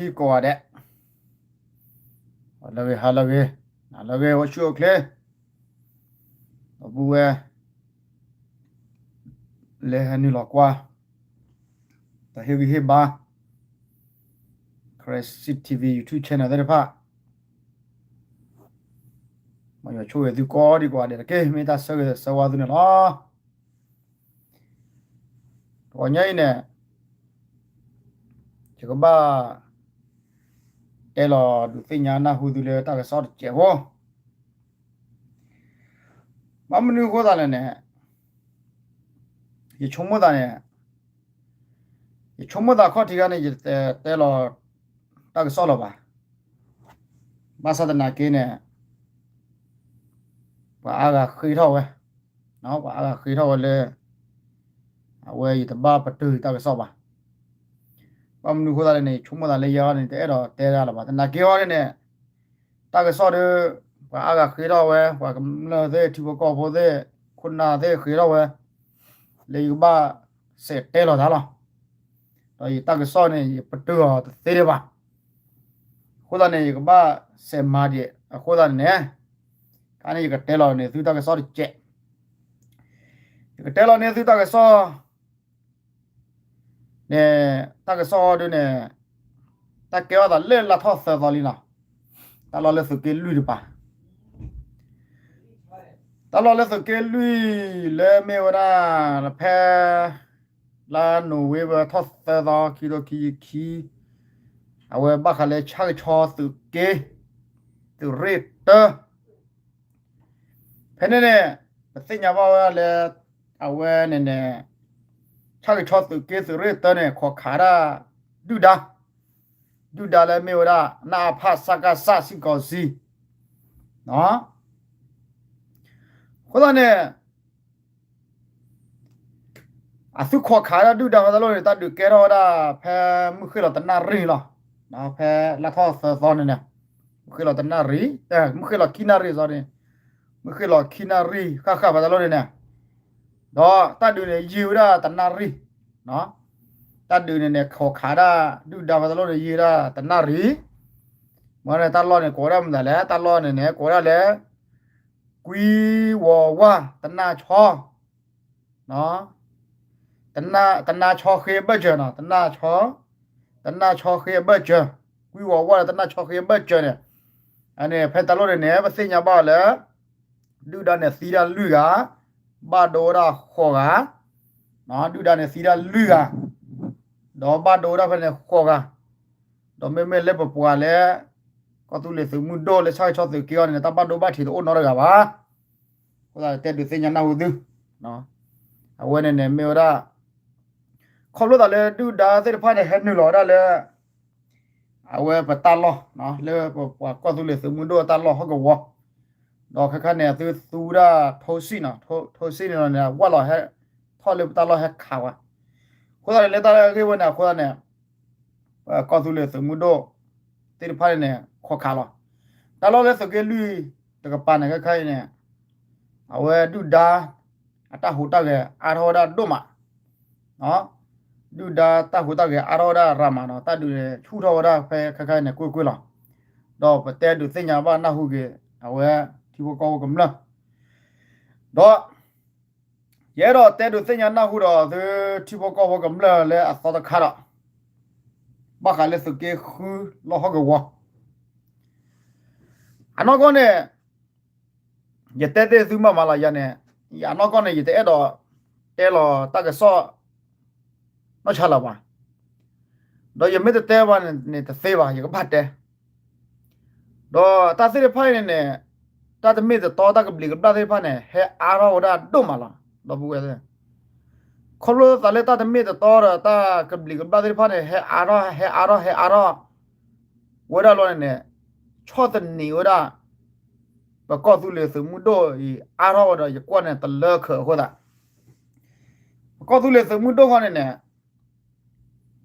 ဟံၣ်ကိးဂၤဒဲး, လၢဂ့ၤ ဟါလၢဂ့ၤ, နၤလၢဂ့ၤ အိၣ်ဆူၣ်အိၣ်ချ့, ဒီပုၢ်ဝဲၢ် လၢဟဲနုာ်လီၤကွၢ် တၢ်ဟ့ၣ်ဂံၢ်ဟ့ၣ်ဘါ Karen State TV YouTube channel သ့ၣ်တဖၣ်, မ်ယွၤဆိၣ်ဂ့ၤသုကိးဒံကိးဂၤဒဲးတက့ၢ်. မ့ၢ်တၢ်ဆၢဂ့ၤဆၢဝါသုန့ၣ်လီၤ. တဂီၤညါအံၤန့ၣ် ယကဘၣ် တဲလီၤဒုးသ့ၣ်ညါနၢ်ဟူသုလၢတၢ်ကစီၣ်တစဲးဖိ, ဘၣ်မနုၤအဃိသတးလဲၣ်န့ၣ် ယဆိကမိၣ်သးန့ၣ်, ယဆိကမိၣ်သးခီၣ်ထံးခါန့ၣ် ယတတဲလီၤတၢ်ကစီၣ်လၢၤဘၣ်. ဘၣ်ဆၣ်သနာ်က့န့ၣ် ပှၤအါဂၤဃ့ထီၣ်ဝဲ, ပှၤအါဂၤဃ့ထီၣ်ဝဲလၢ အဝဲယတဘၣ်ပတုာ်တၢ်ကစီၣ်ဘၣ်. ဘၣ်မနုၤအဃိသတးလဲၣ်န့ၣ် ယဆိကမိၣ်သးလၢယၤန့ၣ် တအဲၣ်ဒိးတဲဒၣ်လၢၤဘၣ်. သနာ်က့အီၤန့ၣ်န့ၣ် တၢ်ကစီၣ်ဒီး ပှၤအါဂၤဃ့ထီၣ်ဝဲ, ပှၤကမျၢၢ်သ့ၣ် ထံဖိကီၢ်ဖိသ့ၣ် ခိၣ်နၢ်သ့ၣ်ဃ့ထီၣ်ဝဲ လၢယကဘၣ်စဲးတဲလီၤတၢ်လီၤ. ဒီးယတၢ်ကစီၣ်န့ၣ် ယပတုာ်အီၤတသ့ဒံးဘၣ်. အဃိသတးန့ၣ် ယကဘၣ်စဲးမၤဒံးအဃိသတးန့ၣ်န့ၣ်, ခါန့ၣ်ယကတဲလီၤန့ၢ်သုတၢ်ကစီၣ်တစဲး, ယကတဲလီၤန့ၢ်သုတၢ်ကစီၣ် န့ၣ် တၢ်ကစီၣ်ဒုန့ၣ် တၢ်ကဲထီၣ်သးလၢလါထီၣ်သၢသီလံနီၤ, တၢ်လီၢ်လၢသုးက့လွံၢ်တပၤ, တၢ်လီၢ်လၢသုးက့လွံၢ်လၢမ့ၢ်ဝဲဒၣ် ဖဲ လါနိၣ်ဝ့ဘၢၣ်ထီၣ်သၢသီ ခံထိခံဆံခံ, အဝဲဘၣ်ဃးလၢဆၣ်ကဆီသုးက့ သုးရ့ၣ်တၢ ဖဲန့ၣ်န့ၣ် ပသ့ၣ်ညါဘၣ်ဝဲဒၣ်လၢ အဝဲန့ၣ်န့ၣ် ဆၣ်ကဆီသုးက့သုးရ့ၣ်တၢန့ၣ် ခိးခးဒၣ် ဒုၣ်ဒါ, ဒုၣ်ဒါလၢမ့ၢ်ဝဲဒၣ် နအဖ စကစ စစ်ကောင်စီ အဃိသတးန့ၣ် အသုခိးခးဒၣ်ဒုၣ်ဒါဖဲတၢ်လီၢ်န့ၣ် တၢ်ဒုးကဲထီၣ်ဝဲဒၣ်ဖဲမုၢ်ဃ့ၢ်လီၤတနၣ်ရံၣ်လီၤ. ဖဲလါထီၣ်သၢသီန့ၣ်န့ၣ် မုၢ်ဃ့ၢ်လီၤတနၣ်ရံၣ်, မုၢ်ဃ့ၢ်လီၤခံနၣ်ရံၣ်စီန့ၣ်, မုၢ်ဃ့ၢ်လီၤခံနၣ်ရံၣ်ဃၣ်ဃၣ်ဖဲတၢ်လီၢ်န့ၣ်န့ၣ်, ဒီးတၢ်ဒုးန့ၣ်ယံာ်ဝဲဒၣ်တနၣ်ရံၣ်, တၢ်ဒုးန့ၣ်န့ၣ် ခိးခးဒၣ်ဒုၣ်ဒါဖဲတၢ်လီၢ်န့ၣ် ယံာ်ဝဲဒၣ်တနၣ်ရံၣ်, မ့ၢ်န့ၣ်တၢ်လီၢ်န့ၣ် ကိးဝဲဒၣ်မနုၤလဲၣ်, တၢ်လီၢ်န့ၣ်န့ၣ် ကိးဝဲဒၣ်လၢ ကွံဝီၤဝၢ်တနၢ်ဆီ တနၢ်ဆီဃ့အဘၢၣ်စၢၤနီၤ, တနၢ်ဆီ, တနၢ်ဆီဃ့အဘၢၣ်စၢၤ, ကွံဝီၤဝၢ်ဒီးတနၢ်ဆီဃ့အဘၢၣ်စၢၤန့ၣ်, အန့ၣ် ဖဲတၢ်လီၢ်န့ၣ်န့ၣ် ပသ့ၣ်ညါဘၣ်အီၤလၢ ဒုၣ်ဒါန့ၣ်သံဒၣ်လွံၢ်ဂၤ, ဘၣ်ဒိဝဲဒၣ်ဃိးဂၤ, ဒုၣ်ဒါန့ၣ်သံဒၣ်လွံၢ်ဂၤ, ဒီးဘၣ်ဒိဝဲဒၣ်ဖဲန့ၣ်ဃိးဂၤ, ဒီးမ့မ့ၢ်လၢပပှၤလၢ ကီၢ်သူလ့ၤသုးမုၢ်ဒိၣ်လၢဆၣ်ကဆီသုးက့အီၤန့ၣ် တၢ်ဘၣ်ဒိဘၣ်ထံးတအိၣ်နီတဂၤဘၣ်. အဃိသတးတဲဒုးသ့ၣ်ညါနၢ်ဟူသု, အဝဲန့ၣ်န့ၣ်မ့ၢ်ဝဲဒၣ် ခီဖျိသးလၢဒုၣ်ဒါသ့ၣ်တဖၣ်န့ၣ် ဟဲနုာ်လီၤဝဲဒၣ်လၢ အဝဲပတၢ်လီၢ်, လၢပပှၤကီၢ်သူလ့ၤသုးမုၢ်ဒိၣ်အတၢ်လီၢ်ဟီၣ်ကဝီၤ, ဒီးခဲခါန့ၣ် အသုသူဝဲဒၣ်ထိစံၣ်နီၤ, ထိစံၣ်န့ၣ်လီၤန့ၣ် ဝၢ်လီၤဟဲထီၣ်လၢပတၢ်လီၢ်ဟဲခးဝဲ, အဃိသတးန့ၣ်လၢတၢ်လၢအဂ့ၢ်ဝဲန့ၣ် အဃိသတးန့ၣ် ပကီၢ်သူလ့ၤသုးမုၢ်ဒိၣ်သ့ၣ်တဖၣ်န့ၣ်န့ၣ် ခိးခးလီၤ. တၢ်လီၢ်လၢသုးက့လွံၢ်တကပၤန့ၣ် ခဲခါအံၤန့ၣ် အဝဲဒုၣ်ဒါ အတၢ်ဟူးတၢ်ဂဲၤအါထီၣ်ဝဲဒၣ်ဒိၣ်မး, ဒုၣ်ဒါတၢ်ဟူးတၢ်ဂဲၤအါထီၣ်ဝဲဒၣ်ရၤမးနီၤ, တၢ်ဒုးန့ၣ်ဆူၣ်ထီၣ်ဝဲဒၣ်ဖဲခဲခါအံၤန့ၣ် ကွ့ၢ်ကွ့ၢ်လီၤ. ဒီးပတဲဒုးသ့ၣ်ညါဘၣ်နၢ်ဟူက့ၤ အဝဲထံဖိကီၢ်ဖိကမျၢၢ် ဒီး ယအဲၣ်ဒိးတဲဒုးသ့ၣ်ညါနၢ်ဟူဒီးသုထံဖိကီၢ်ဖိကမျၢၢ်လၢအသီတခါဒီး ဘၣ်ဃးလၢသုးက့ဃုလီၢ်ဟီၣ်ကဝီၤ အနီၢ်ကီၢ်န့ၣ် ယတဲသ့သုမၤမၤလီၤယၤန့ၣ်, အနီၢ်ကီၢ်န့ၣ် ယတအဲၣ်ဒိးတဲလီၤတၢ်ကစီၣ်နီၢ်ဆါလၢၤဘၣ်. ဒီးယမ့ၢ်တတဲဘၣ်န့ၣ်တသ့ဘၣ်, ယကဘၣ်တဲ ဒီးတၢ်သ့ၣ်တဖၣ်အံၤန့ၣ်န့ၣ် တၢ်တမ့ၢ်တတီတၢ်ကဘျံးကဘျၣ်သ့ၣ်တဖၣ်န့ၣ် ဟဲအါထီၣ်ဝဲဒၣ်ဒိၣ်မးလီၤ. ဒီပုၢ်ဝဲၢ်သ့ၣ် ခီဖျိသးလၢတၢ်တမ့ၢ်တတီဒီးတၢ်ကဘျံးကဘျၣ်သ့ၣ်တဖၣ်န့ၣ် ဟဲအါထီၣ် ဟဲအါထီၣ် ဟဲအါထီၣ် ဝဲဒၣ်လီၤန့ၣ်န့ၣ် ဆီၣ်သနံးဝဲဒၣ် ပကီၢ်သူလ့ၤသုးမုၢ်ဒိၣ်အံၤ အါထီၣ်ဝဲဒီး ယကွၢ်န့ၣ်တလၢခၢးအဃိသတး ပကီၢ်သူလ့ၤသုးမုၢ်ဒိၣ်ဃီန့ၣ်န့ၣ်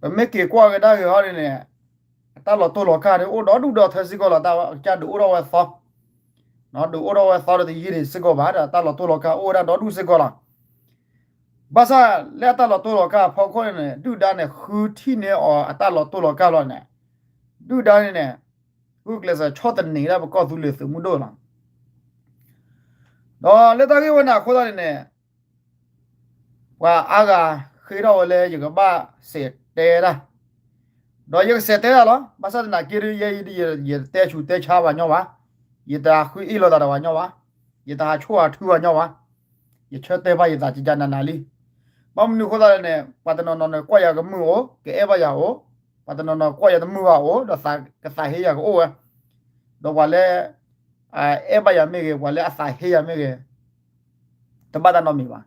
ပမ့ၢ်က့ၤကွၢ်ကဒါက့ၤဟီန့ၣ်န့ၣ် အတၢ်လီၤတိၢ်လီၤကၢ်ဒုးအိၣ်ဒီဒူၣ်ဒီထၢစ့ၢ်ကီးလီၤ. တၢ်ကစၢ်ဒုးအိၣ်ထီၣ်ဝဲသီ, ဒုးအိၣ်ထီၣ်ဝဲသီဒီးတယံာ်ဒံးစ့ၢ်ကီးဘၣ်ဒီး အတၢ်လီၤတိၢ်လီၤကၢ်အိၣ်ဝဲဒၣ်ဒီဒူၣ်စ့ၢ်ကီးလီၤ. ဘၣ်ဆၣ်လၢအတၢ်လီၤတိၢ်လီၤကၢ်အဖီခိၣ်န့ၣ်န့ၣ် ဒုၣ်ဒါန့ၣ် ဃုထံၣ်န့ၢ်အီၤအတၢ်လီၤတိၢ်လီၤကၢ်လီၤန့ၣ်, ဒုၣ်ဒါန့ၣ်န့ၣ် ဂုာ်ကျဲးစၢးဆီၣ်သနံးဒၣ်ပကီၢ်သူလ့ၤသုးမုၢ်ဒိၣ်လီၤ. ဒီးလၢတၢ်ဂ့ၢ်ဝဲန့ၣ်အဃိသတးန့ၣ်န့ၣ် ပှၤအါဂၤဃ့ထီၣ်ဝဲလၢယကဘၣ်စဲးတဲတၢ်, ဒီးယကစဲးတဲတၢ်လီၤ. ဘၣ်ဆၣ်သနာ်က့ဒီး ယဲအံၤ ယတတဲဆူးတဲဆါပှၤညီဘၣ်, ယတဟးဃုအ့ၣ်လိာ်သးဒီးပှၤညီဘၣ်, ယတဟးဆိၣ်ဟးထုပှၤညီဘၣ်, ယဆၢတဲာ်ဘၣ်ယသးကကနးနးလံ. ဘၣ်မနုၤအဃိသတးလဲၣ်န့ၣ် ပှၤတနီၤနီၤန့ၣ် ကွၢ်ယၤကမုာ်အိၣ် ကအဲၣ်ဘၣ်ယၤအိၣ်, ပှၤတနီၤနီၤကွၢ်ယၤတမုာ်ဘၣ်အိၣ် ဒီးကသးဟ့ယၤကအိၣ်ဝဲ, ဒီးပှၤလၢ အဲၣ်ဘၣ်ယၤမ့ၢ်ဂ့ၤ ပှၤလၢအသးဟ့ယၤမ့ၢ်ဂ့ၤ တဘၣ်တၢ်နီတမံၤဘၣ်.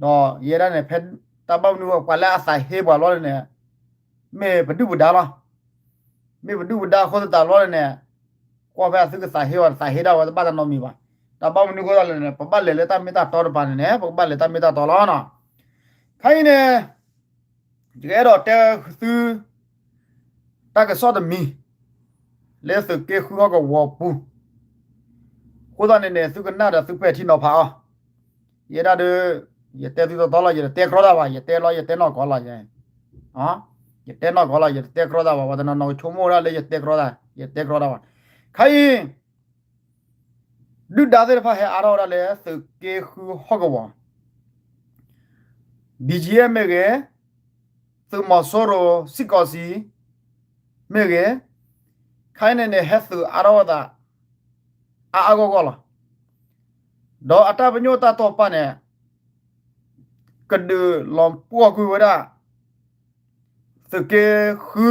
ဒီးယဲဒၣ်န့ၣ် ဖဲတၢ်ဘၣ်မနုၤ ပှၤလၢအသးဟ့ပှၤလီၤန့ၣ်န့ၣ် မ့ၢ်ပဒုၣ်ပဒါလီၤ. မ့ၢ်ပဒုၣ်ပဒါအဃိသတးလီၤန့ၣ်န့ၣ် ကွၢ်ဖဲအသုကသးဟ့ဝဲ သးဟ့ဒၣ်ဝဲတဘၣ်တၢ်နီတမံၤဘၣ်. တၢ်ဘၣ်မနုၤအဃိသတးလဲၣ်န့ၣ် ပဘၣ်လဲၤလၢတၢ်မ့ၢ်တၢ်တီတပၤန့ၣ်န့ၣ် ပကဘၣ်လဲၤတၢ်မ့ၢ်တၢ်တီလီၤနီၤ. ခဲအံၤန့ၣ် ယကအဲၣ်ဒိးတဲသု တၢ်ကစီၣ်တမံၤ လၢသုးက့ဃုဟီၣ်ကဝီၤပူၤ အဃိသတးန့ၣ်န့ၣ် သုကနၣ်ဒီးသုပဲာ်ထံနီၤဖးအီၤ. ယဲဒၣ်ဒီး ယတဲသုတီတီလီၤ, ယတတဲကြီတၢ်ဘၣ်, ယတဲလီၤ ယတဲနီၢ်ကီၢ်လီၤ, ယတဲနီၢ်ကီၢ်လီၤ, ယတတဲကြီတၢ်ဘၣ်. ပှၤတနီၤနီၤကဆိကမိၣ်ဝဲဒၣ်လၢယတဲကြီတၢ်, ယတဲကြီတၢ်ဘၣ်. ခဲအံၤ ဒုၣ်ဒါသ့ၣ်တဖၣ်ဟဲအါထီၣ်ဝဲဒၣ်လၢသုးက့ဃုဟီၣ်ကဝီၤ ဘံၣ်ကၠံၣ်အဲၣ်မ့ၢ်ဂ့ၤ, သုးမီၤစိရိၤ စံၣ်ကီၢ်စံၤ မ့ၢ်ဂ့ၤ, ခဲအံၤန့ၣ်န့ၣ် ဟဲသုးအါထီၣ်ဝဲသး အါအါဂီၢ်ဂီၢ်လီၤ. ဒီးအတၢ်ပညိၣ်တၢ်တိာ်ပာ်န့ၣ် ကဒုးလီၤပှီၢ်ကွံာ်ဝဲဒၣ် သုးက့ဃု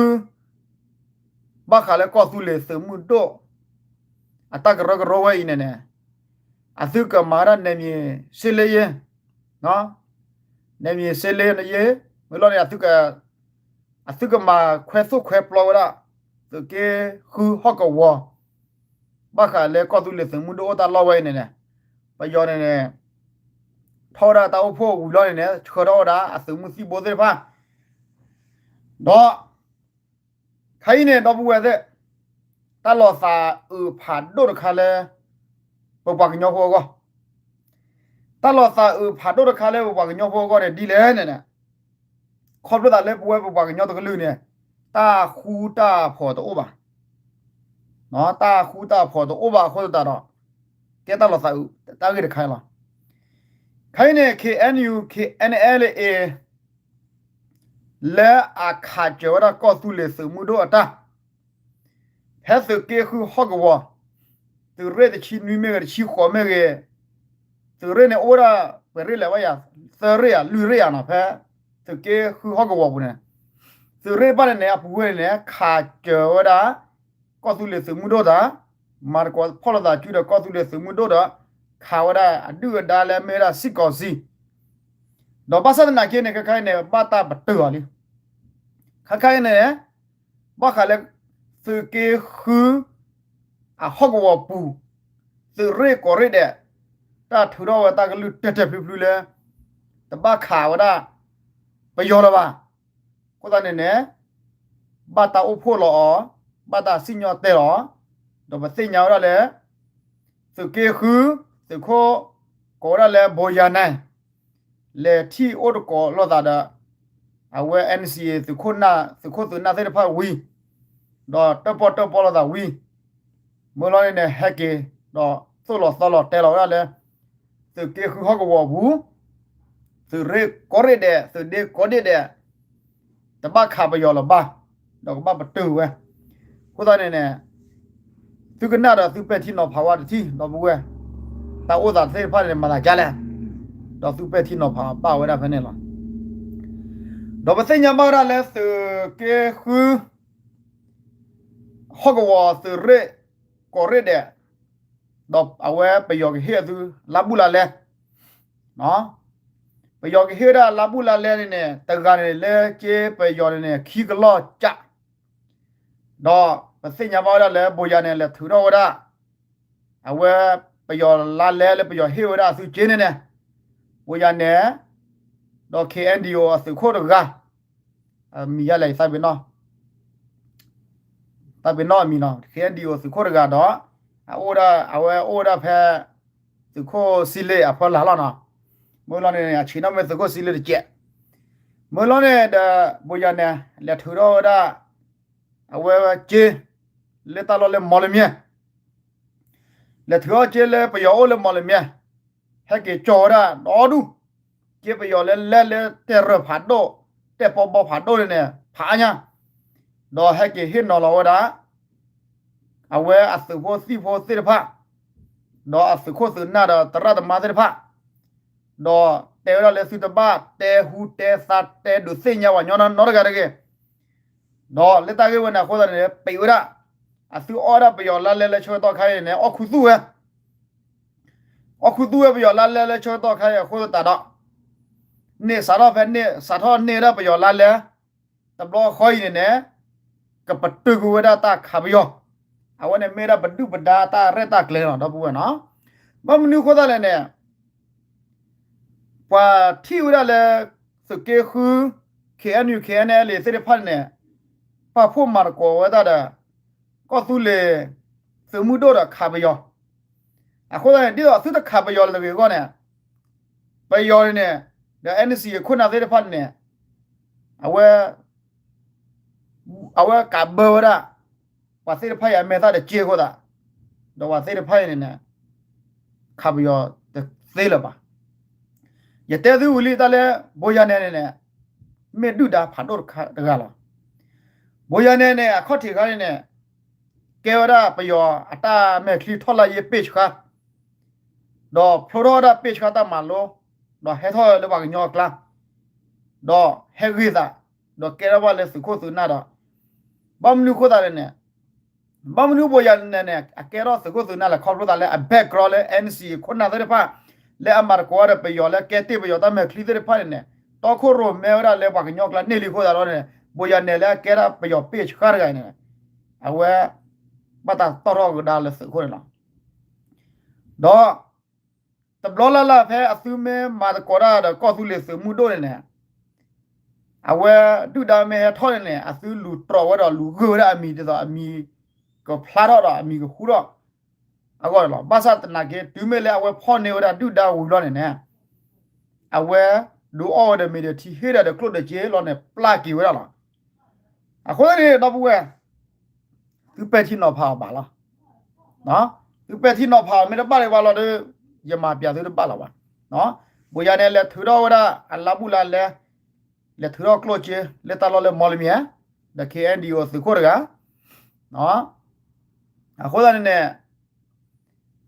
ဘၣ်ဃးလၢကီၢ်သူလ့ၤသုးမုၢ်ဒိၣ် အတၢ်ကရၢကရိဝဲအံၤန့ၣ်န့ၣ် အသုကမၤဝဲဒၣ် နယ်မြေရှင်းလင်းရေး, နယ်မြေရှင်းလင်းရေး, မ့ၢ်လီၤန့ၣ် အသုကမၤခွဲသိၣ်ခွဲပျီဝဲဒၣ် သုးက့ဃုဟီၣ်ကဝီၤ ဘၣ်ဃးလၢကီၢ်သူလ့ၤသုးမုၢ်ဒိၣ်အိၣ်တၢ်လီၢ်ဝဲအံၤန့ၣ်န့ၣ် ပယီၤန့ၣ်န့ၣ် ထီၣ်ဝဲဒၣ်တၢ်အိၣ်ဖှိၣ်ဝံၤလီၤန့ၣ်န့ၣ် ဆှၢထီၣ်ဝဲဒၣ်အသုးမုၢ်သံၣ်ဘိသ့ၣ်တဖၣ်, ဒီး ခဲအံၤန့ၣ် ဒီပုၢ်ဝဲၢ်သ့ၣ်, တၢ်လီၤသးအုးဖးဒိၣ်တခါလၢ ပပှၤကညီဖိအဂီၢ်, တၢ်လီၤသးအုးဖးဒိၣ်တခါလၢပပှၤကညီဖိအဂီၢ်န့ၣ် ဒ်လဲၣ်န့ၣ်န့ၣ် ခီဖျိသးလၢပဝဲပပှၤကညီတကလုာ်န့ၣ် တၢ်ဃူတၢ်ဖိးတအိၣ်ဘၣ်, တၢ်ဃူတၢ်ဖိးတအိၣ်ဘၣ်အဃိသတးဒီး ကဲတၢ်လီၤသးအုးတၢ်ဂ့ၢ်တခါလီၤ. ခဲအံၤန့ၣ် KNU KNLA လၢအခးစၢၤဝဲဒၣ်ကီၢ်သူလ့ၤသုးမုၢ်ဒိၣ်အတၢ် ဖဲသုးက့ဃုဟီၣ်ကဝီၤ သုးရ့ၣ်တဆံနွံမ့ၢ်ဂ့ၤ တဆံဃိးမ့ၢ်ဂ့ၤ, သုးရ့ၣ်န့ၣ်အိၣ်ဝဲဒၣ် ပှဲၤရ့ၣ်လဲၣ်ဝဲယၤ, သၢရ့ၣ်ဧါ လွံၢ်ရ့ၣ်ဧါနီၤ ဖဲသုးက့ဃုဟီၣ်ကဝီၤပူၤန့ၣ်, သုးရ့ၣ်တဖၣ်န့ၣ်န့ၣ် အပူၤဝဲန့ၣ်န့ၣ် ခးစၢၤဝဲဒၣ် ကီၢ်သူလ့ၤသုးမုၢ်ဒိၣ်တၢ်, မၤသကိးဖီၣ်လိာ်သးစုဒီးကီၢ်သူလ့ၤသုးမုၢ်ဒိၣ်ဒီး ခးဝဲဒၣ်အဒုၣ်အဒါလၢအမ့ၢ်ဝဲဒၣ်စံၣ်ကီၢ်စံၣ်, ဒီးဘၣ်ဆၣ်သနာ်က့န့ၣ် ခဲခါအံၤန့ၣ် ဘၣ်တၢ်ပတုာ်အီၤလံ. ခဲခါအံၤန့ၣ် ဘၣ်ဃးလၢ သုးက့ဃု အဟီၣ်ကဝီၤပူၤ သုးရ့ၣ်ကိးရ့ၣ်ဒဲး တၢ်ထုးထီၣ်ဝဲတၢ်ကလုၢ်တဲာ်တဲာ်ဖျုးဖျုးလၢ တဘၣ်ခးဝဲဒၣ် ပယီၤလၢၤဘၣ်. အဃိသတးန့ၣ်န့ၣ် ဘၣ်တၢ်အိၣ်ဖှိၣ်လီၤအီၤ, ဘၣ်တၢ်စံၣ်ညီၣ်တဲာ်လီၤအီၤ, ဒီးပသ့ၣ်ညါဝဲဒၣ်လၢ သုးက့ဃု သုးခိၣ် ကိးဝဲဒၣ်လၢ ဘိယၤနဲ လဲၤထံၣ်အိၣ်သကိးလိာ်သးဒီး အဝဲ NCA သုးခိၣ်နၢ် သုးခိၣ်သုးနၢ်သ့ၣ်တဖၣ်ဝံၤ, ဒီးတၢၣ်ပီၣ်တၢၣ်ပီလိာ်သးဝံၤ, မ့ၢ်လီၤန့ၣ်န့ၣ် ဟဲက့ၤ ဒီးသိၣ်လီၤသီလီၤတဲလီၤဝဲဒၣ်လၢ သုးက့ဃုဟီၣ်ကဝီၤပူၤ သုးရ့ၣ်ကိးရ့ၣ်ဒဲး သုးဒ့ကိးဒ့ၣ်ဒဲး တဘၣ်ခးပယီၤလၢၤဘၣ်, ဒီးကဘၣ်ပတုာ်ဝဲ. အဃိသတးန့ၣ်န့ၣ် သုကနၣ်ဒီးသုပဲာ်ထံနီၤဖးဝဲတထံၣ် ဒီပုၢ်ဝဲၢ်, တၢ်အိၣ်သးသ့ၣ်တဖၣ်န့ၣ် မၤသးဒ်လဲၣ်, ဒီးသုပဲာ်ထံနီၤဖးဘၣ်ဝဲဒၣ်ဖဲန့ၣ်လီၤ. ဒီးပသ့ၣ်ညါဘၣ်ဝဲဒၣ်လၢသုးက့ဃု ဟီၣ်ကဝီၤသုးရ့ၣ်ကိးရ့ၣ်ဒဲး, ဒီးအဝဲပယီၤကဟ့ၣ်အသုလါဘူးလါလဲ, ပယီၤကဟ့ၣ်ဝဲဒၣ်လါဘူးလါလဲန့ၣ်န့ၣ် တဂၤန့ၣ်လၢက့ပယီၤန့ၣ်န့ၣ် ခံကလီၢ်ကၠး, ဒီးပသ့ၣ်ညါဘၣ်ဝဲဒၣ်လၢ ဘိယၤနဲ လဲၤထုးထီၣ်ဝဲဒၣ် အဝဲပယီၤလါလဲလၢပယီၤဟ့ၣ်ဝဲဒၣ်အသုက့န့ၣ်န့ၣ်, ဘိယၤနဲ ဒီး KNDO အသုးခိၣ်တဂၤ, အမံၤယါလဲၣ် ယသးပ့ၤနီၣ် သးပ့ၤနီၣ်အမံၤနီၤ KNDO သုးခိၣ်တဂၤဒီး အအိၣ်ဒၣ် အဝဲအိၣ်ဝဲဒၣ်ဖဲ သုးခိၣ်စံလ့အဖီလာ်လီၤနီၤ. မ့ၢ်လီၤန့ၣ် အဆံးနီၣ်မ့ၢ်သုးခိၣ်စံလ့တကဲး, မ့ၢ်လီၤန့ၣ်ဒီး ဘိယၤနဲ လဲၤထုးထီၣ်ဝဲဒၣ် အဝဲက့ လၢတၢ်လီၢ်လၢမီၢ်လမၠဲၣ် လဲၤထုးထီၣ်က့လၢပယီၤအိၣ်လၢမီၢ်လမၠဲၣ် ဟဲက့ၤကၠီဝဲဒၣ်ဒီဒူၣ် က့ပယီၤလၢလဲၤလၢတဲၢ်ရၢၢ်ဖးဒိၣ် တဲၢ်ပီဘီဖးဒိၣ်န့ၣ်န့ၣ် ဖးအါညါ ဒီးဟဲက့ၤဟ့ၣ်နီၤလီၤဝဲဒၣ် အဝဲအသုးဖိသံၣ်ဖိသ့ၣ်တဖၣ် ဒီးအသုးခိၣ်သုးနၢ်ဒီးသရၣ်သမါသ့ၣ်တဖၣ် ဒီးတဲဝဲဒၣ်လၢသုတဘၣ်တဲဟူတဲသါတဲဒုးသ့ၣ်ညါပှၤကညီနီတဂၤတဂ့ၤ ဒီးလၢတၢ်ဂ့ၢ်ဝဲန့ၣ်အဃိသတးန့ၣ် ပံးဝဲဒၣ် အသုအီၣ်ဒၣ်ပယီၤလါလဲလၢဆၢကတီၢ်ခါအံၤန့ၣ် အီၣ်ခူသူၣ်ဝဲ အီၣ်ခူသူၣ်ဝဲပယီၤလါလဲလၢဆၢကတီၢ်ခါအံၤအဃိသတးဒီး န့ၢ်စးထီၣ်ဖဲန့ၣ် စးထီၣ်န့ၢ်ဝဲဒၣ်ပယီၤလါလဲ တဘျီဃီအံၤန့ၣ်န့ၣ် ကပတုာ်ကွံာ်ဝဲဒၣ်တၢ်ခးပယီၤ အဝဲန့ၣ်မ့ၢ်ဒၣ်ပဒုၣ်ပဒါတၢ်ရဲၣ်တၢ်ကျဲၤလီၤ ဒီပုၢ်ဝဲၢ်နီၤ ဘၣ်မနုၤအဃိသတးလဲၣ်န့ၣ် ပှၤထံၣ်ဝဲဒၣ်လၢ သုးက့ဃု ခ့ၣ်အဲၣ်ယူၣ် ခ့ၣ်အဲၣ်အဲလ်အ့ သ့ၣ်တဖၣ်န့ၣ် ပာ်ဖှိၣ်မၤသကိးဝဲဒၣ်ဒီး ကီၢ်သူလ့ၤ သုးမုၢ်ဒိၣ်ဒီးခးပယီၤ အဃိသတးန့ၣ် ဒ်သိးသုတခးပယီၤတဂ့ၤအဂီၢ်န့ၣ် ပယီၤန့ၣ်န့ၣ် ဒီး NCA ခိၣ်နၢ်သ့ၣ်တဖၣ်န့ၣ် အဝဲ အဝဲကးဘၢဝဲဒၣ် ပှၤသ့ၣ်တဖၣ်အံၤအမဲာ်သၣ်တက့ၢ်အဃိသတး ဒီးပှၤသ့ၣ်တဖၣ်အံၤန့ၣ်န့ၣ် ခးပယီၤတသ့လၢၤဘၣ်. ယတဲသုဝံၤလံတၢ်လၢ ဘိယၤနဲၣ်န့ၣ်န့ၣ် မ့ၢ်ဒုၣ်ဒါဖးဒိၣ်တဂၤလီၤ. ဘိယၤနဲၣ်န့ၣ် အခီၣ်ထံးခါန့ၣ်န့ၣ် ကဲဝဲဒၣ်ပယီၤအတၢ်မဲာ်ချံထီၣ်လၢယ့ၣ် page ခါ ဒီးဖျိထီၣ်ဝဲဒၣ် page ခါတၢ်မၤလိ ဒီးဟဲထီၣ်လၢပှၤကညီအကျါ ဒီးဟဲဂ့ၤသး ဒီးကဲထီၣ်ဘၣ်လၢသုးခိၣ်သုးနၢ်ဒီး ဘၣ်မနုၤအဃိသတးလဲၣ်န့ၣ် ဘၣ်မနုၤဘိယၤနဲၣ်န့ၣ် အကဲထီၣ်သုးခိၣ်သုးနၢ်လဲၣ် ခီဖျိသးလၢအ background လၢ NCA ခိၣ်နၢ်သ့ၣ်တဖၣ် လၢအမၤသကိးဒီးပယီၤလၢကဲတ့ၢ်ပယီၤတၢ်မဲာ်ချံသ့ၣ်တဖၣ်န့ၣ်န့ၣ် တီခိၣ်ရိၣ်မဲဝဲဒၣ်လၢပှၤကညီအကျါန့ၢ်လံအဃိသတးဒီးန့ၣ် ဘိယၤနဲၣ်လၢအကဲဒၣ်ပယီၤ page ဃါတဂၤန့ၣ် အဝဲ ဘၣ်တၢ်တီၣ်ထီၣ်ကဒါလၢသုးခိၣ်န့ၣ်လီၤ. ဒီး တဘျီလၢ်လၢ်ဖဲအသုမ့ၢ်မၤသကိးတၢ်ဒီးကီၢ်သူလ့ၤသုးမုၢ်ဒိၣ်န့ၣ်န့ၣ် အဝဲဒုၣ်ဒါမ့ၢ်ဟဲထီၣ်န့ၣ်န့ၣ် အသုလူၤတြီၢ်ဝဲဒီးလူၤဂုာ်ဝဲဒၣ်အမံၤဒ်သိးအမံၤကဖျါထီၣ်ဒီးအမံၤကဃူထီၣ်အဂီၢ်န့ၣ်လီၤ. ဘၣ်ဆၣ်သနာ်က့ တုၤမ့ၢ်လၢအဝဲဖီၣ်န့ၢ်ဝဲဒၣ်ဒုၣ်ဒါဝံၤလီၤန့ၣ်န့ၣ် အဝဲဒုးအီၣ်ဝဲဒီးမ့ၤဒီးထံဟ့ၣ်ဒီးကျိၣ်ဒီးစ့လီၤန့ၣ် ပျၢ်က့ၤဝဲဒၣ်လီၤ. အဃိန့ၣ် ဒီပုၢ်ဝဲၢ် သုပဲာ်ထံနီၤဖးအီၤဘၣ်လီၤ. သုပဲာ်ထံနီၤဖးအီၤမ့ၢ်တဘၣ်ဒံးဘၣ်လီၤဒီး ယမၤပျးသုတဘၣ်လီၤဘၣ်. ဘိယၤနဲၣ်လဲၤထုးထီၣ်ဝဲဒၣ်အလါဘူၣ်လါလဲ လဲၤထုးထီၣ်ကျိၣ်စ့ လၢတၢ်လီၢ်လၢမီၢ်လမၠဲၣ် ဒီး KNDO သုးခိၣ်တဂၤ အဃိသတးန့ၣ်န့ၣ်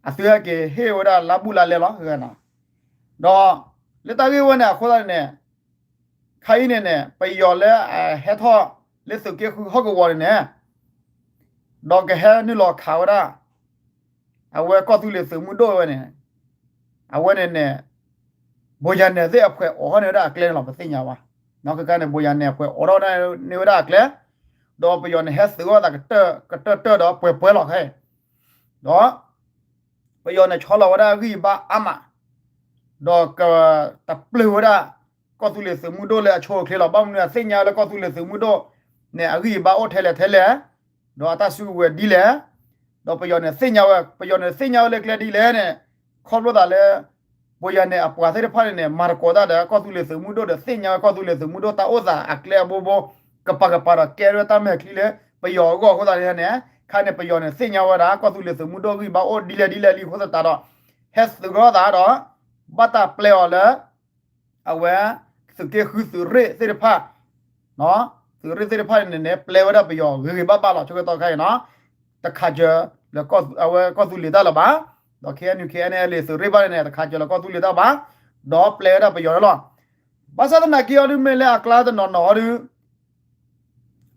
အသုဟဲက့ၤဟ့ၣ်ဝဲဒၣ်လါဘူၣ်လါလဲလီၤ. ဒီးလၢတၢ်ဂ့ၢ်ဝဲန့ၣ် အဃိသတးန့ၣ်န့ၣ် ခါအံၤန့ၣ်န့ၣ် ပယီၤလၢအဟဲထီၣ်လၢသုးက့ဃုဟီၣ်ကဝီၤန့ၣ်န့ၣ် ဒီးကဟဲနုာ်လီၤခးဝဲဒၣ် အဝဲကီၢ်သူလ့ၤသုးမုၢ်ဒိၣ်ဝဲန့ၣ် အဝဲန့ၣ်န့ၣ် ဘိယၤနဲၣ်သ့ၣ်အဖှဲးအိးထီၣ်န့ၢ်ဝဲဒၣ်အကျဲန့ၣ်လီၤ ပသ့ၣ်ညါဘၣ်. ခဲခါန့ၣ် ဘိယၤနဲၣ်အဖှဲးအိးထီၣ်န့ၢ်ဝဲဒၣ်အကျဲ ဒီးပယီၤန့ၣ်ဟဲသုးအီၣ်သးကတၢၢ်ကတၢၢ်ဒီးပှဲၤပှဲၤလီၤခဲအံၤ ဒီး ပယီၤန့ၣ်ဆီလီၤဝဲဒၣ်အဂံၢ်အဘါအါမး ဒီးကတပျၢၤဝဲဒၣ် ကီၢ်သူလ့ၤသုးမုၢ်ဒိၣ်လၢအဆိအချ့လီၤ. ဘၣ်မနုၤအသ့ၣ်ညါလၢကီၢ်သူလ့ၤသုးမုၢ်ဒိၣ်န့ၣ် အဂံၢ်အဘါအိၣ်ထဲလဲၣ်ထဲလဲၣ် ဒီးအတၢ်စုကဝဲၤဒ်လဲၣ် ဒီးပယီၤန့ၣ်သ့ၣ်ညါဝဲ ပယီၤန့ၣ်သ့ၣ်ညါဝဲလၢကျဲဒ်လဲၣ်န့ၣ် ခီဖျိသးလၢ ဘိယၤနဲၣ်အပှၤသ့ၣ်တဖၣ်န့ၣ်န့ၣ် မၤသကိးတၢ်ဒီးကီၢ်သူလ့ၤသုးမုၢ်ဒိၣ်ဒီးသ့ၣ်ညါဝဲကီၢ်သူလ့ၤသုးမုၢ်ဒိၣ်တၢ်အိၣ်သးအကျဲအဘိဘိ ကပၤကပၤဒီးကဲထီၣ်တၢ်မဲာ်ချံလၢပယီၤအဂီၢ်အဃိသတးန့ၣ် ခါန့ၣ် ပယီၤန့ၣ်သ့ၣ်ညါဝဲဒၣ် ကီၢ်သူလ့ၤသုးမုၢ်ဒိၣ်ဂံၢ်ဘါအိၣ်ဒ်လဲၣ်ဒ်လဲၣ်လံအဃိသတးဒီး ဟဲသုးထီၣ်သးဒီး ဘၣ်တၢ်ပျဲအီၤလၢ အဝဲ သုးက့ဃုသုးရ့ၣ်သ့ၣ်တဖၣ် သုးရ့ၣ်သ့ၣ်တဖၣ်န့ၣ်န့ၣ် ပျဲဝဲဒၣ်ပယီၤဂ့ၤဂ့ၤဘၣ်ဘၣ်လီၤ. ဆၢကတီၢ်ခါအံၤနီၤ တခးစၢၤလၢအဝဲကီၢ်သူလ့ၤတၢ်လၢၤဘၣ်, ဒီး KNU KNLA သုးရ့ၣ်ဘၣ်န့ၣ်န့ၣ် တခးစၢၤလၢကီၢ်သူလ့ၤတၢ်ဘၣ်, ဒီးပျဲဝဲဒၣ်ပယီၤန့ၣ်လီၤ. ဘၣ်ဆၣ်သနာ်က့အီၤဒုး မ့ၢ်လၢအကျါတနီၤနီၤအီၤဒုး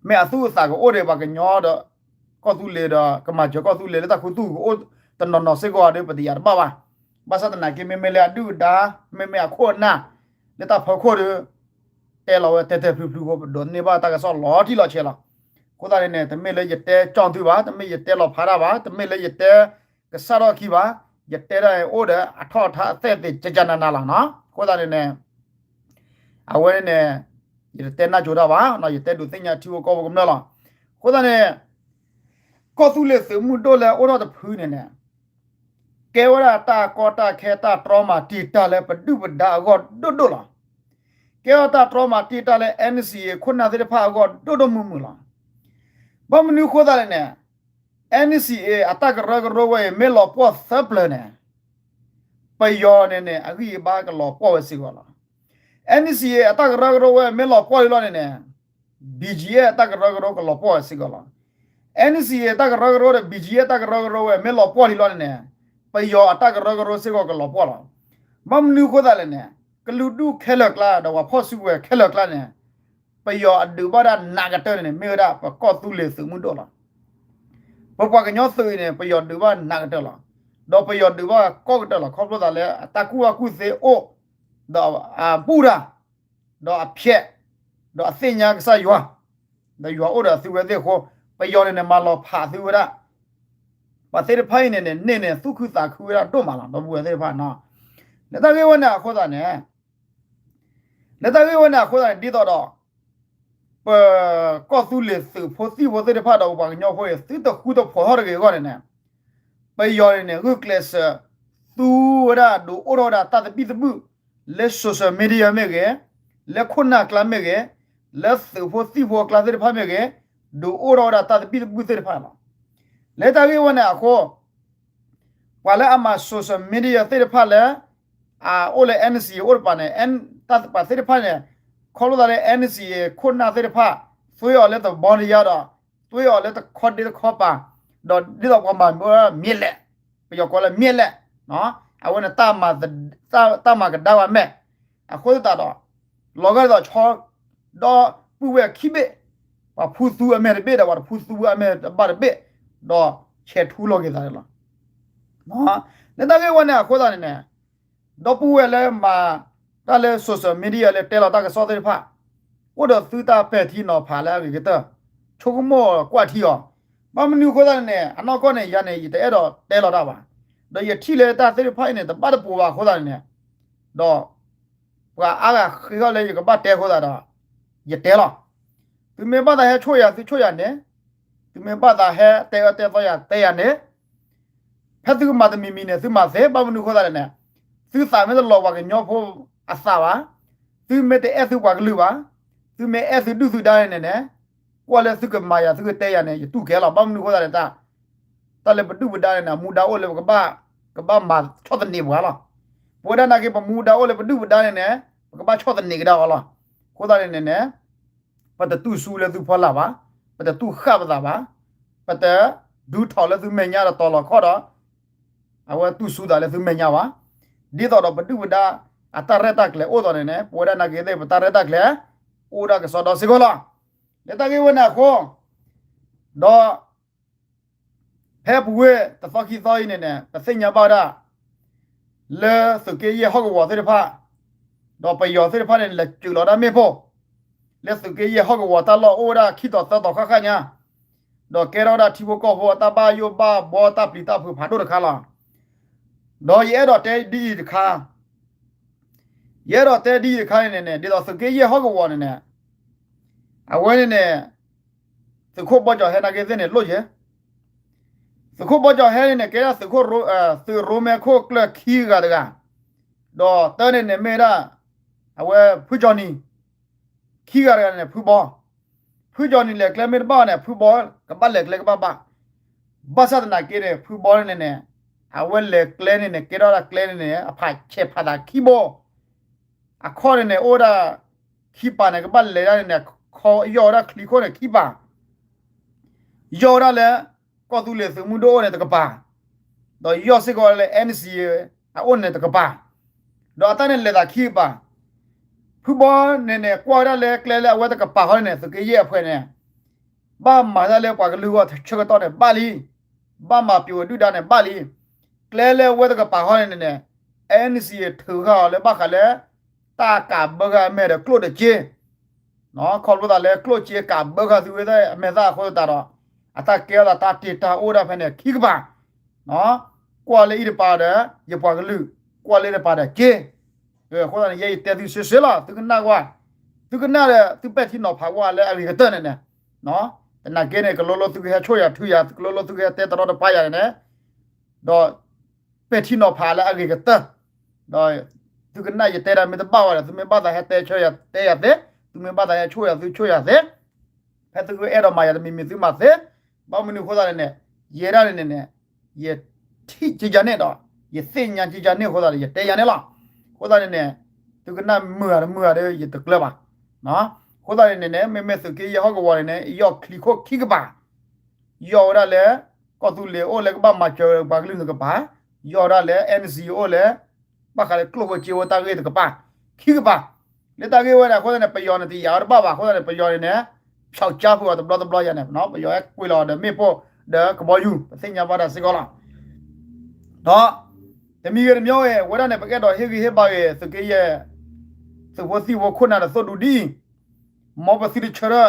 မ့ၢ်အသူၣ်အသးကအိၣ်ဒီးပှၤကညီဒီး ကီၢ်သူလ့ၤဒီး ကမၤစၢၤကီၢ်သူလ့ၤလၢတၢ်ခူသူၣ်ကအိၣ်တနီၤနီၤစ့ၢ်ကီးဒီး ပတယာ်တဘၣ်ဘၣ်. ဘၣ်ဆၣ်သနာ်က့ မ့မ့ၢ်လၢအဒုၣ်အဒါ မ့မ့ၢ်အခိၣ်အနၢ် လၢတၢ်ဖီခိၣ်ဒီး တဲလီၤဝဲတဲတဲဖျုးဖျုးဃိ ပဒိးန့ၢ်ဘၣ်တၢ်ကစီၣ်လီၤတံၢ်လီၤဆဲးလီၤ. အဃိသတးန့ၣ်န့ၣ် တမ့ၢ်လၢယတဲကၠီၣ်သုဘၣ်, တမ့ၢ်ယတဲလီၤဖးတၢ်ဘၣ်, တမ့ၢ်လၢယတဲကစၢ်ထီၣ်ခံဘၣ်, ယတဲဒၣ်န့ၣ်အိၣ်ဒီးအထီၣ်အထါအသဲၣ်သ့ၣ်ကကနနၤလီၤနီၤ. အဃိသတးန့ၣ်န့ၣ် အဝဲန့ၣ် ယတတဲနၢ်ကၠိတၢ်ဘၣ်, ယတဲဒုးသ့ၣ်ညါထံဖိကီၢ်ဖိကမျၢၢ်လီၤ. အဃိသတးန့ၣ် ကီၢ်သူလ့ၤသုးမုၢ်ဒိၣ်လၢအိၣ်ထီၣ်တဖုန့ၣ်န့ၣ် ကဲဝဲဒၣ်တၢ်ကီတၢ်ခဲတၢ်တြီမၤတံာ်တာ်လၢပဒုၣ်ပဒါအဂီၢ်ဒိၣ်ဒိၣ်လီၤ. ကဲထီၣ်တၢ်တြီမၤတံာ်တာ်လၢ NCA ခိၣ်နၢ်သ့ၣ်တဖၣ်အဂီၢ်ဒိၣ်ဒိၣ်မုၢ်မုၢ်လီၤ. ဘၣ်မနုၤအဃိသတးလဲၣ်န့ၣ် NCA အတၢ်ကရၢကရိဝဲအံၤ မ့ၢ်လီၤပှီၢ်သၢပျၢၤန့ၣ် ပယီၤန့ၣ်န့ၣ် အဂံၢ်အဘါကလီၤပှီၢ်ဝဲစ့ၢ်ကီးလီၤ. NCA အတၢ်ကရၢကရိဝဲ မ့ၢ်လီၤပှီၢ်လံလီၤန့ၣ်န့ၣ် BGF အတၢ်ကရၢကရိကလီၤပှီၢ်ဝဲစ့ၢ်ကီးလီၤ. NCA အတၢ်ကရၢကရိဒီး BGF အတၢ်ကရၢကရိဝဲ မ့ၢ်လီၤပှီၢ်လံလီၤန့ၣ်န့ၣ် ပယီၤအတၢ်ကရၢကရိစ့ၢ်ကီးကလီၤပှီၢ်လီၤ. ဘၣ်မနုၤအဃိသတးလဲၣ်န့ၣ် ကလုာ်ဒူၣ်ခဲလၢာ်ကျါ ဒီးပှၤဖီၣ်စုကဝဲၤခဲလၢာ်ကျါန့ၣ် ပယီၤအဒုးဘၣ်ဒၣ်နးကတၢၢ်န့ၣ်န့ၣ် မ့ၢ်ဝဲဒၣ်ပကီၢ်သူလ့ၤသုးမုၢ်ဒိၣ်လီၤ. ပပှၤကညီသုးအံၤန့ၣ် ပယီၤဒုးဘၣ်နးကတၢၢ်လီၤ. ဒီးပယီၤဒုးဘၣ်ကီၢ်ကတၢၢ်လီၤ. ခီဖျိသးလၢအတၢ်ကူၣ်ဘၣ်ကူၣ်သ့အိၣ်, ဒီးအဘူၣ်တၢ်, ဒီးအဖျဲး, ဒီးအသ့ၣ်ညါကစၢ်ယွၤ, ဒီးယွၤအိၣ်ဒီးသုဝဲသ့ၣ်အဃိ, ပယီၤန့ၣ်န့ၣ် မၤလီၤဖးသုဝဲဒၣ် ပှၤသ့ၣ်တဖၣ်အံၤန့ၣ်န့ၣ် န့ၢ်န့ၣ် သူၣ်ခုသးခုဝဲဒၣ်ဒိၣ်မးလီၤ ဒီပုၢ်ဝဲၢ်သ့ၣ်တဖၣ်နီၤ. လၢတၢ်ဂ့ၢ်ဝဲန့ၣ်အဃိသတးန့ၣ်, လၢတၢ်ဂ့ၢ်ဝဲန့ၣ်အဃိသတးန့ၣ် ဒ်သိးဒီး ပကီၢ်သူလ့ၤသုးဖိသံၣ်ဖိသ့ၣ်တဖၣ်ဒီးပပှၤကညီဖိအံၤ သုတဃူတဖိးထီၣ်တဂ့ၤအဂီၢ်န့ၣ်န့ၣ် ပယီၤန့ၣ်န့ၣ် ဂုာ်ကျဲးစၢးသူဝဲဒၣ်ဒုးအိၣ်ထီၣ်ဝဲဒၣ်တၢ်သဘံၣ်သဘုၣ် လၢ social media မ့ၢ်ဂ့ၤ, လၢခိၣ်နၢ်ကျါမ့ၢ်ဂ့ၤ, လၢသုးဖိသံၣ်ဖိအကျါသ့ၣ်တဖၣ်မ့ၢ်ဂ့ၤ, ဒုးအိၣ်ထီၣ်ဝဲဒၣ်တၢ်သဘံၣ်သဘုၣ်သ့ၣ်တဖၣ်လီၤ. လၢတၢ်ဂ့ၢ်ဝဲန့ၣ်အဃိ ပှၤလၢအမၤ social media သ့ၣ်တဖၣ်လၢ အအိၣ်လၢ NCA အိၣ်တပၤန့ၣ် တၢ်ပှၤသ့ၣ်တဖၣ်န့ၣ် ခီဖျိသးလၢ NCA ခိၣ်နၢ်သ့ၣ်တဖၣ် သွ့အီၤလၢတဘီတယါဒီး သွ့အီၤလၢတခီဒ့တခီပၤ, ဒီးဒ်သိးပှၤမၤမ့ၢ်ဝဲဒၣ် မျက်ရည်, ပယီၤကိးလၢ မျက်ရည်, အဝဲန့ၣ် တၢ်မၤကဒါဝဲမဲာ်, အဃိသတးဒီး လီၤဂာ်ဒ်သိးဆီ ဒီပုၢ်ဝဲၢ်ခံဘ့ၣ်, ပှၤဖူသူအမဲာ်တဘ့ၣ်ဒီး ပှၤတဖူသူအမဲာ်တဘၣ်တဘ့ၣ်, ဒီးဆဲးထူလီၤက့ၤသးန့ၣ်လီၤ. လၢတၢ်ဂ့ၢ်ဝဲန့ၣ်အဃိသတးန့ၣ်န့ၣ်, ဒီပုၢ်ဝဲၢ်လၢမၤတၢ်လၢ social media လၢတဲလီၤတၢ်ကစီၣ်သ့ၣ်တဖၣ်, အိၣ်ဒီးသုတၢ်ပဲာ်ထံနီၤဖးလၢအဂ့ၤကတၢၢ်, ဆိကမိၣ်ကွၢ်ထံအီၤ, ဘၣ်မနုၤအဃိသတးန့ၣ်န့ၣ် အနီၢ်ကီၢ်န့ၣ် ယၤန့ၣ် ယတအဲၣ်ဒိးတဲလီၤတၢ်ဘၣ်, ဒီးယထံၣ်လၢတၢ်သ့ၣ်တဖၣ်အံၤန့ၣ် တဘၣ်တပိၤဘၣ်အဃိသတးန့ၣ်န့ၣ်, ဒီး ပှၤအါဂၤဃ့ထီၣ်လၢယကဘၣ်တဲအဃိသတးဒီး ယတဲလီၤ. သုမ့ၢ်ဘၣ်သးဟဲဆိၣ်ယၤ သုဆိၣ်ယၤန့ၣ်, သုမ့ၢ်ဘၣ်သးဟဲတဲအၢတဲသီယၤ တဲယၤန့ၣ်, ဖဲသုကမၤတမံၤမံၤန့ၣ် သုမၤသ့, ဘၣ်မနုၤအဃိသတးန့ၣ်န့ၣ်, သုသးမ့ၢ်တလီၤပှၤကညီဖိအသးဘၣ်, သုမ့ၢ်တအဲၣ်သုပှၤကလုာ်ဘၣ်, သုမ့ၢ်အဲၣ်သုဒုၣ်သုဒါန့ၣ်န့ၣ်, ကွၢ်လၢသုကမၤယၤ သုကတဲယၤန့ၣ် ယတူၢ်ကဲလီၤ. ဘၣ်မနုၤအဃိသတးန့ၣ် တၢ်လၢပဒုၣ်ပဒါန့ၣ်န့ၣ် အမူဒါအိၣ်လၢပကဘၣ်, ကဘၣ်မၤဆီၣ်သနံးပှၤလီၤ. ပဝဲဒၣ်နာ်က့ ပမူဒါအိၣ်လၢပဒုၣ်ပဒါန့ၣ်န့ၣ် ပကဘၣ်ဆီၣ်သနံးကဒါအီၤလီၤ. အဃိသတးန့ၣ်န့ၣ်န့ၣ် ပတတူၢ်ဆူလၢသုဖီလာ်ဘၣ်, ပတတူၢ်ဃၣ်ပသးဘၣ်, ပတဒုးထီၣ်လၢသုမဲာ်ညါဒီးတီၤလီၤခီၣ်ဒီး အဝဲတူၢ်ဆူသးလၢသုမဲာ်ညါဘၣ်. ဒ်သိးဒီးပဒုၣ်ပဒါအတၢ်ရဲၣ်တၢ်ကျဲၤအိၣ်သိးန့ၣ်န့ၣ် ပဝဲဒၣ်နာ်က့သ့ၣ် ပတၢ်ရဲၣ်တၢ်ကျဲၤ အိၣ်ဒၣ်ကစီဒီစ့ၢ်ကီးလီၤ. လၢတၢ်ဂ့ၢ်ဝဲန့ၣ်အဃိ ဒီး ဖဲပူၤကွံာ်တသီခံသီအံၤန့ၣ်န့ၣ် ပသ့ၣ်ညါဘၣ်ဝဲဒၣ် လၢသုးက့ယဲၢ်ဟီၣ်ကဝီၤသ့ၣ်တဖၣ် ဒီးပယီၤသ့ၣ်တဖၣ်န့ၣ် လဲၤစၢၤလီၤဒၣ်မ့ၣ်ပိၢ် လၢသုးက့ယဲၢ်ဟီၣ်ကဝီၤတၢ်လီၢ်အိၣ်ဝဲဒၣ်ခံတီၤသၢတီၤဃၣ်ဃၣ်ညါ ဒီးကဲထီၣ်ဝဲဒၣ်ထံဖိကီၢ်ဖိအတၢ်ဘၣ်ယိၣ်ဘၣ်ဘှီတၢ်ပျံၤတၢ်ဖုးဖးဒိၣ်တခါလီၤ. ဒီးယအဲၣ်ဒိးတဲဒ်အံၤတခါ ယအဲၣ်ဒိးတဲဒ်အံၤတခါန့ၣ်န့ၣ် ဒ်သိးသုးက့ယဲၢ်ဟီၣ်ကဝီၤန့ၣ်န့ၣ် အဝဲန့ၣ်န့ၣ် သုးခိၣ်ဘီကၠီၤဟဲနာ်က့သ့ၣ်န့ၣ်လိၣ်က့ၤ, သုးခိၣ်ဘီကၠီၤဟဲန့ၣ်န့ၣ် ကဲဒၣ်သုးရိမ့ၢ်ခိၣ်ကျၢၢ်ခံဂၤတဂၤ, ဒီးတၢ်န့ၣ်န့ၣ်မ့ၢ်ဒၣ် အဝဲဖုကၠီနံၤ ခံဂၤတဂၤန့ၣ်န့ၣ် ဖုဘီ, ဖုကၠီနံၤလဲၤကျဲမ့ၢ်တဘၣ်န့ၣ် ဖုဘီကဘၣ်လဲၤကျဲကဘၣ်ဘၣ်. ဘၣ်ဆၣ်သနာ်က့န့ၣ် ဖုဘီန့ၣ်န့ၣ် အဝဲလဲၤကျဲန့ၣ်န့ၣ် ကဲထီၣ်ဒၣ်ကျဲန့ၣ်န့ၣ် အဖးဆဲးဖးသးခံဘိ, အခီၣ်န့ၣ်န့ၣ် အိၣ်ဝဲဒၣ်ခံပၤန့ၣ် ကဘၣ်လဲၤဒၣ်န့ၣ်န့ၣ် ခီယီၢ်ဝဲဒၣ်ချံခိၣ်န့ၣ်ခံပၤ ယီၢ်ဝဲဒၣ်လၢ ကီၢ်သူလ့ၤသုးမုၢ်ဒိၣ်အိၣ်န့ၣ်တကပၤ, ဒီးယီၢ်စ့ၢ်ကီးလၢ NCA အအိၣ်န့ၣ်တကပၤ, ဒီးအတၢ်န့ၣ်လဲၤသးခံကပၤ, ဖုဘီန့ၣ်န့ၣ် ကွၢ်ဝဲဒၣ်လၢကျဲလၢအဝဲတကပၤဃီန့ၣ်န့ၣ် သုးက့ယဲၢ်အဖှဲးန့ၣ် ဘၣ်မၤတၢ်လၢပှၤကလုာ်ဂီၢ်ဆၢကတီၢ်န့ၣ်ဘၣ်လံ, ဘၣ်မၤပျိာ်ဝဲဒုၣ်ဒါန့ၣ်ဘၣ်လံ, ကျဲလၢအဝဲတကပၤဃီန့ၣ်န့ၣ်န့ၣ် NCA ထုးဃာ်အီၤလၢဘၣ်ဃးလၢ တၢ်ကးဘၢဃာ်အမဲာ်ဒီးကျိၣ်ဒီးစ့ ခီဖျိသးလၢကျိၣ်စ့ကးဘၢဃာ်သုဝဲဒၣ်အမဲာ်သၣ်အဃိသတးဒီး အတၢ်ကဲထီၣ်သးတၢ်တ့တၢ်အိၣ်ဒၣ်ဖဲန့ၣ်ခံကပၤ, ကွၢ်လၢအံၤတပၤဒီး ယပှၤကလုာ်, ကွၢ်လၢတပၤဒီးစ့, အဃိသတးန့ၣ် ယဲယတဲသုစ့စ့လီၤ သုကနၣ်ကွၢ်, သုကနၣ်ဒီး သုပဲာ်ထံနီၤဖးကွၢ်လၢအဂ့ၤကတၢၢ်န့ၣ်န့ၣ်, သနာ်က့န့ၣ် ကလိလိသုကဟဲဆိၣ်ယၤထုယၤ ကလိလိသုကဟဲတဲတရီတပါယၤန့ၣ်န့ၣ်, ဒီး ပဲာ်ထံနီၤဖးလၢအဂ့ၤကတၢၢ်, ဒီး သုကနၣ်ယတဲဒၣ်မ့ၢ်တဘၣ်ဝဲဒီး သုမ့ၢ်ဘၣ်သးဟဲတဲဆၢယၤတဲယၤသ့, သုမ့ၢ်ဘၣ်သးဟဲဆိၣ်ယၤသုဆိၣ်ယၤသ့, ဖဲသုကအဲၣ်ဒိးမၤယၤတမံၤမံၤသုမၤသ့, ဘၣ်မနုၤအဃိသတးန့ၣ်န့ၣ်, ယဲဒၣ်န့ၣ်န့ၣ်န့ၣ်, ယထံၣ်က့ယၤန့ၣ်ဒီး, ယသ့ၣ်ညါက့ယၤန့ၣ်အဃိသတးန့ၣ် ယတဲယၤန့ၣ်လီၤ. အဃိသတးန့ၣ်န့ၣ်, သုကနၣ်မုာ်ဂ့ၤတမုာ်ဂ့ၤဒီး ယတကျၢၤဘၣ်. အဃိသတးန့ၣ်န့ၣ်န့ၣ် မ့မ့ၢ်သုးက့ယဲၢ်ဟီၣ်ကဝီၤန့ၣ်န့ၣ် ယီၢ်ချံခိၣ်ခံကပၤ ယီၢ်ဝဲဒၣ်လၢ ကီၢ်သူလ့ၤအိၣ်လၢကဘၣ်မၤစၢၤပှၤကလုာ်တကပၤ, ယီၢ်ဝဲဒၣ်လၢ NCA အိၣ်လၢ ဘၣ်ဃးလၢကျိၣ်ဖိစ့ဖိတၢ်ဂ့ၢ်တကပၤ, ခံကပၤ, လၢတၢ်ဂ့ၢ်ဝဲန့ၣ် အဃိသတးန့ၣ် ပယီၤန့ၣ်တယာ်ဝဲတဘၣ်ဘၣ် အဃိသတးန့ၣ် ပယီၤန့ၣ်န့ၣ် ဖျောက်ချပှၤတဘျီတဘျီယၤန့ၣ် ပယီၤဟဲကွံာ်လီၤဒီးမ့ၣ်ပိၢ်ဒီးကဘီယူၤ ပသ့ၣ်ညါဘၣ်တၢ်စ့ၢ်ကီးလီၤ. ဒီး တမံၤဂ့ၤတမံၤဂ့ၤ ဝဲဒၣ်န့ၣ် ပကအဲၣ်ဒိးဟ့ၣ်ဂံၢ်ဟ့ၣ်ဘါဂ့ၤ သုးက့ယဲၢ် သုးဖိသံၣ်ဖိခိၣ်နၢ်ဒီးသိၣ်ဒူဒ်အံၤ, မ်ပသုတဆၢထၢၣ်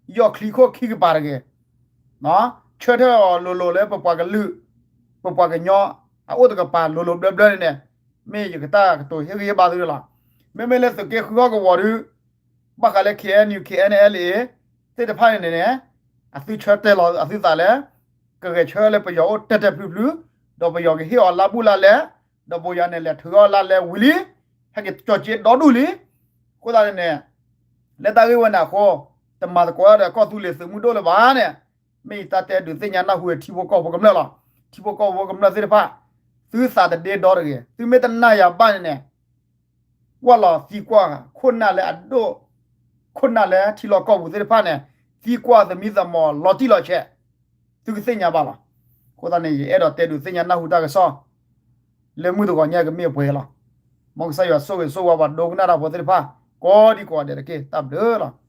ယီၢ်ချံခိၣ်ခံကပၤတဂ့ၤ ဆၢထၢၣ်အီၤလိၤလိၤလၢပပှၤကလုာ်, ပပှၤကညီအအိၣ်တကပၤလိၤလိၤဘျၢဘျၢန့ၣ်န့ၣ်, မ့ၢ်ယကတၢ်ကတိၤဟ့ၣ်ဂံၢ်ဟ့ၣ်ဘါသုလီၤ. မ့မ့ၢ်လၢသုးက့ဃုဟီၣ်ကဝီၤဒုး, ဘၣ်ဃးလၢ KNU KNLA သ့ၣ်တဖၣ်န့ၣ်န့ၣ်, အသုဆၢတဲာ်လီၤအသုသးလၢ ကဂဲၤဆၢလၢပယီၤအိၣ်တဲာ်တဲာ်ဖျုးဖျုး, ဒီးပယီၤကဟ့ၣ်အီၤလါဘူးလါလဲ, ဒီးပယီၤန့ၣ်လဲၤထုးအီၣ်လါလဲဝံၤလံ, ဟဲက့ၤကၠီၤစ့ဒီဒူၣ်လံ. အဃိသတးန့ၣ်န့ၣ် လၢတၢ်ဂ့ၢ်ဝဲန့ၣ်အဃိ, တမၤသကိးဒီးကီၢ်သူလ့ၤသုးမုၢ်ဒိၣ်လၢၤဘၣ်န့ၣ်, မ့ၢ်ယတၢ်တဲဒုးသ့ၣ်ညါနၢ်ဟူထံဖိကီၢ်ဖိကမျၢၢ်လီၤ. ထံဖိကီၢ်ဖိကမျၢၢ်သ့ၣ်တဖၣ်, သုသးတဒ့ဒီတဂ့ၤ, သုမ့ၢ်တနာ်ယၤဘၣ်န့ၣ်န့ၣ်, ကွၢ်လီၤသံကွၢ်ခိၣ်နၢ်လၢအဒိၣ်, ခိၣ်နၢ်လၢထံလီၢ်ကီၢ်ပူၤသ့ၣ်တဖၣ်န့ၣ်, သံကွၢ်သမံသမိးလီၤတံၢ်လီၤဆဲး, သုကသ့ၣ်ညါဘၣ်လီၤ. အဃိသတးန့ၣ် ယအဲၣ်ဒိးတဲဒုးသ့ၣ်ညါနၢ်ဟူတၢ်ကစီၣ် လၢမုၢ်တဂီၤညါကမ့ၢ်အပှဲၤလီၤ. မ်ကစၢ်ယွၤဆိၣ်ဂ့ၤဆိၣ်ဝါပှၤဒိကနၣ်တၢ်ဖိသ့ၣ်တဖၣ် ကိးဒံကိးဂၤဒဲးတက့ၢ်. တၢ်ဘျုးလီၤ.